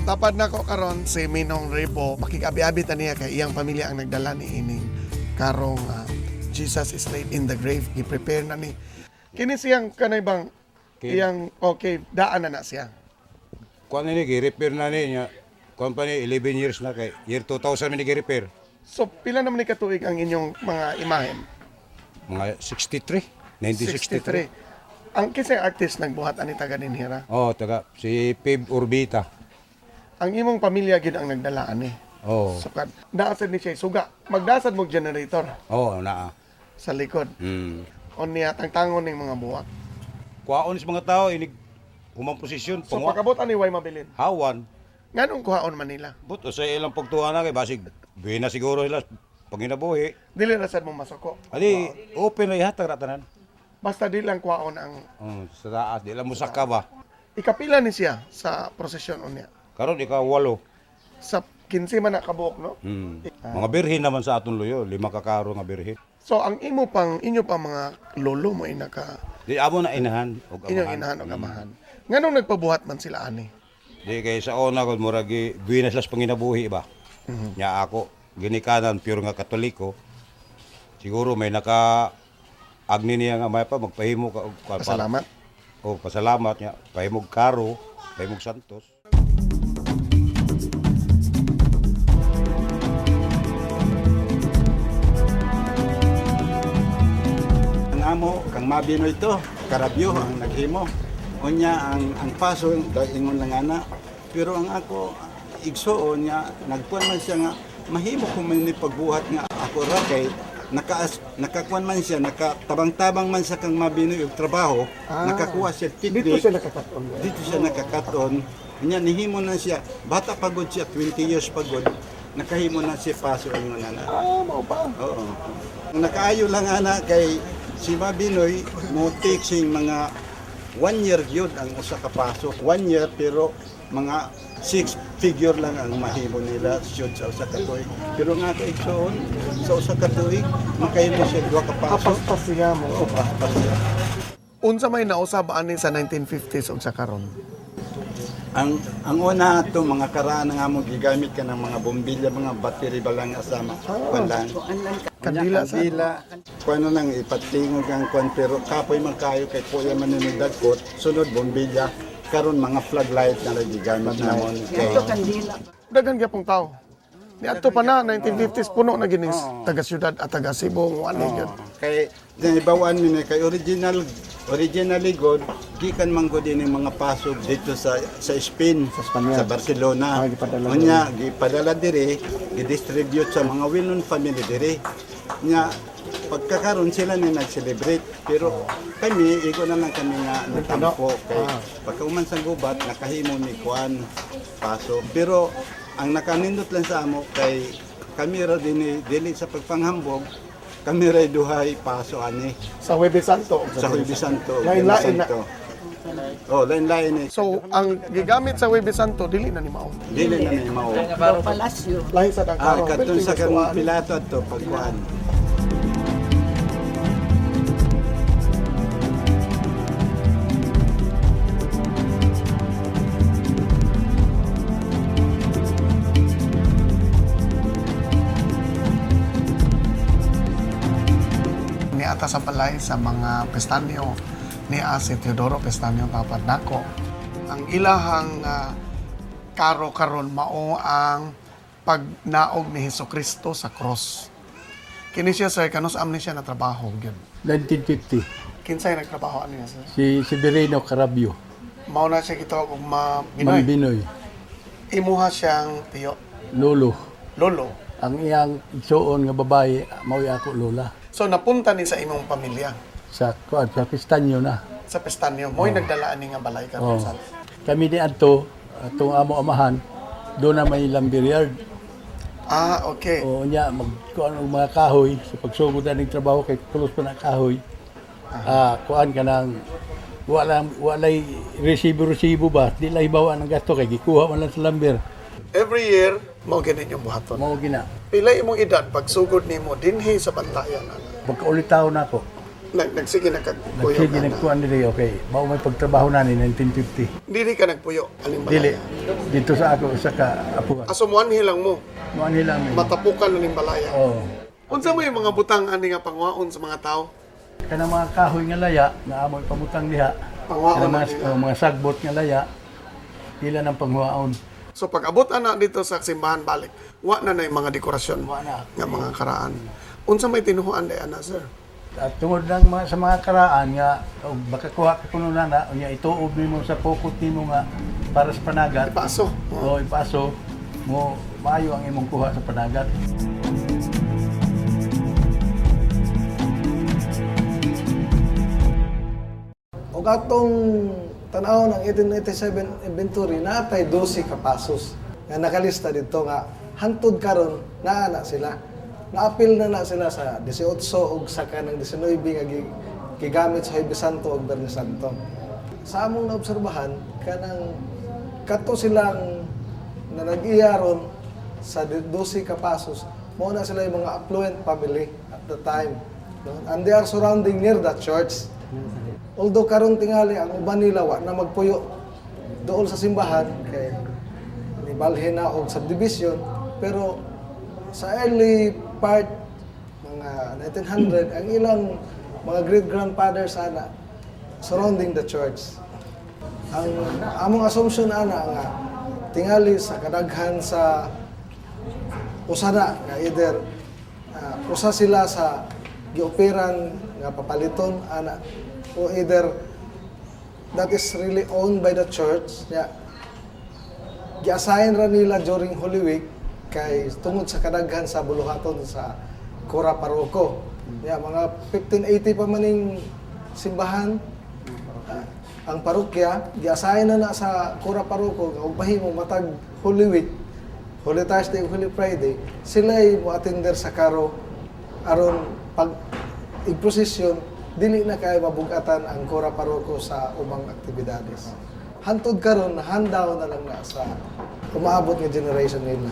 Tapad nako karon si Minong Rebo. Makigabi-abi ta niya kay iyang pamilya ang nagdala ni ining karong Jesus is laid in the grave. Gi-prepare na ni. Kini siyang kanay bang Cave. iyang okay, daan na na siya. Kuan ni gi-repair na ni niya. Kuan pa ni 11 years na kay year 2000 mi gi-repair. So pila naman ni katuig ang inyong mga imahen? Mga 63, 1963. Ang kinsay artist nagbuhat ani taga dinhira? Oh, taga si Pib Orbita. Ang imong pamilya gid ang nagdala ani. Oh. Sukad. Naasad ni siya suga. Magdasad mo generator Oh, naa. sa likod. Hmm. O niya tangtangon ning mga buwak. Kuwaon sa mga tao inig humang posisyon So pangwa. pagabot ani way mabilin. Hawan. Nganong kuhaon Manila? But sa ilang pagtuwa na kay basig buhi na siguro sila panginabuhi. Dili ra sad mo masuko. Adi open na ihatag ra tanan. Basta di lang kuhaon ang Oh, sa taas di lang musaka ba. ikapila ni siya sa prosesyon unya. Karon ikaw walo. Sa 15 man na kabuok, no? Mga birhen naman sa atong luyo, lima ka karo nga birhen. So ang imo pang inyo pang mga lolo mo inaka Di amo na inahan og inyong amahan. inahan og amahan. Nganong nagpabuhat man sila ani? Di kay sa una kung murag buhi na sila sa panginabuhi ba. Nya ako ginikanan pure nga Katoliko. Siguro may naka agni niya nga may pa magpahimo ka og Pasalamat. Oh, pasalamat niya. Pahimog karo, pahimog santos. Ang amo kang mabino ito, karabyo ang naghimo. Unya ang paso ingon lang ana. Pero ang ako igsuon nga nagkuan man siya nga mahimo ko man ni pagbuhat nga ako ra kay nakaas nakakuan man siya, nakatabang-tabang man siya kang mabinoy og trabaho, nakakuha siya Dito picnic. sila kakaton. Dito siya nakakaton. Unya nihimo na siya, bata pagod siya, 20 years pagod. Nakahimo na siya paso ingon ana. Ah, mao pa. Oo. Ang Nakaayo lang ana kay si Mabinoy mo take sing mga 1 year yun ang usa ka pasok. 1 year pero mga six figure lang ang mahimo nila shoot sa usa ka tuig. Pero nga ka igsoon sa usa ka tuig makahimo siya duha ka pasok. Paspas siya mo. Oo, paspas siya. Unsa may nausab ani sa 1950s ug sa karon? Ang una ato mga karaan nga mo gigamit ka ng mga bombilya, mga battery ba lang asama. Kuan lang. Kandila sa Kandila. Kuan na lang ipatingog ang kuan pero kapoy man kayo kay puya man ni dagkot. Sunod bombilya, karon mga flag light na lang gigamit namon kay Daghan gyapong tao. Niadto pa na 1950s puno na ginis taga siyudad at taga Cebu ano gyud. Kay naibawan mi ni kay original originally god gikan man gud ini mga pasog dito sa Spain, Sa Spanya. sa Barcelona. Ah, gipadala Unya gipadala diri, gidistribute sa mga well-known family diri. Nya pagkakaroon sila ni nag-celebrate pero kami igo na lang kami nga natampo kay pagkauman sa gubat nakahimo mi kuan paso pero ang nakanindot lang sa amo kay kami ra dinhi dili sa pagpanghambog, kami ra duhay paso ani Sa Huwebes Santo ug sa Huwebes Santo. Lain-lain na. Santo. Oh, lain-lain eh. So ang gigamit sa Huwebes Santo dili na ni mao. Dili na may mao. Palasyo. Lahi sa dang Ah, karon. katong sa kang Pilato ato pagkuan. Niata sa balay sa mga Pestanyo ni si Teodoro Pestanyo tapad nako. Ang ilahang karo karon mao ang pagnaog ni Hesukristo sa cross. Kini siya, sir, kanus am ni siya na trabaho gyud. 1950, Kinsay nagtrabaho ani niya, sir? si Severino Carabio, Mao na siya gitawag og ma Mang Binoy. Binoy, Imuha siyang tiyo, lolo. lolo. Ang iyang igsuon nga babae, mao'y ako lola. So napunta ni sa imong pamilya Sa kuan sa Pistanyo na. sa Pestanyo. Mo'y nagdala ani nga balay karon Oh. sa Kami ni adto atong amo amahan, doon na may lumberyard. Ah, okay. O niya magkuan og mga kahoy sa pagsugod na ning trabaho kay pulos pa na kahoy. Ah, kuan ka nang wala walay resibo-resibo ba, di lang hibawa ng gasto kay gikuha man lang sa lumber. Every year mao gini yung buhaton. Mao gina. Pila imong edad pagsugod nimo dinhi sa bantayan ana? Pagkaulitaw na ako. Nagsige na kag puyo Nagsige ka na. nagkuan diri, okay. Mao may pagtrabaho na ni 1950. Dili ka nagpuyo aning Dili balaya. dito sa ako sa ka apuhan. Aso muanhi lang mo, Muanhi lang mi. matapukan na ning balaya. Oh. Unsa may mga butang ani nga pangwaon sa mga tao? Kanang mga kahoy nga laya nga amoy pamutang diha. Pangwaon Kanang na mga, nila. oh, mga sagbot nga laya ila ng panghuaon. So pag abot ana dito sa simbahan balik, wa na na yung mga dekorasyon Wa na. nga mga karaan. Unsa may tinuhuan day ana, sir? At tungod lang mga, sa mga karaan nga og baka kuha ka kuno na na unya ituob nimo sa pokot nimo nga para sa panagat. Ipaso. O ipaso mo maayo ang imong kuha sa panagat. O katong tanaw ng 1897 inventory, naatay 12 ka pasos nga nakalista dito nga hantod karon naa na sila. Naapil na na sila sa 18 ug saka ng 19 nga gigamit sa Huwebes Santo ug Biyernes Santo. Sa among naobserbahan kanang kato silang na nag-iya ron sa 12 ka pasos, mao na sila yung mga affluent family at the time. No? And they are surrounding near the church. Although karon tingali ang uban nila wa na magpuyo dool sa simbahan kay nibalhin na og subdivision, pero sa early part mga 1900 ang ilang mga great grandfathers ana surrounding the church. Ang among assumption ana nga tingali sa kadaghan sa usa na nga either usa sila sa gioperan nga papaliton ana o either that is really owned by the church ya gi-assign ra nila during Holy Week kay tungod sa kadaghan sa buluhaton sa Cura Paroko. Ya mga 1580 pa maning simbahan, ang parokya gi-assign na na sa Cura Paroko nga og mahimo matag Holy Week, Holy Thursday ug Holy Friday, sila ay mo-attender sa karo aron pag i-procession dili na kay mabugatan ang Cura Paroko sa ubang aktibidades. Hantod karon handown na lang na sa umaabot nga generation nila.